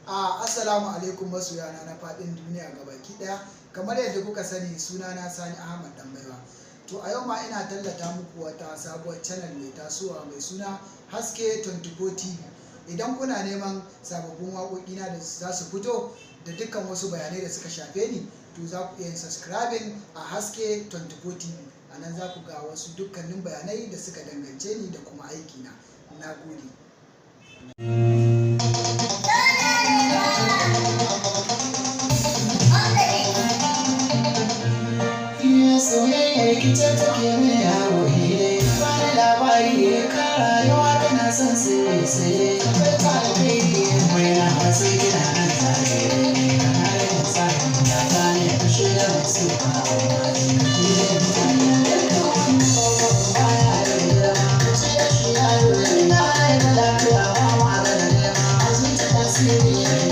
Assalamu alaikum masoyana na faɗin duniya gabaki ɗaya. Kamar yadda kuka sani, sunana Sani Ahmad Ɗanbaiwa. To, a yau ma ina tallata muku wata sabuwar channel mai tasowa mai suna Haske 24 TV. Idan kuna neman sababbin waƙoƙina da za su fito da dukkan wasu bayanai da suka shafe ni, to za ku iya yin subscribing a Haske 24 TV. A nan za ku ga wasu dukkanin bayanai da suka dangance ni da kuma aikina. Na gode. Soyayyar ki ce take mai yawo hire, bani labari kan rayuwa, tana son sirri, sai akwai ta alkhairi mai na wasu kina nan tare, kana da tsarin ya ta ne kushe da mai suka. Baya da girma, kuce da shi yaro, ina da lafiya, ba ma da nema a zuci tasiri.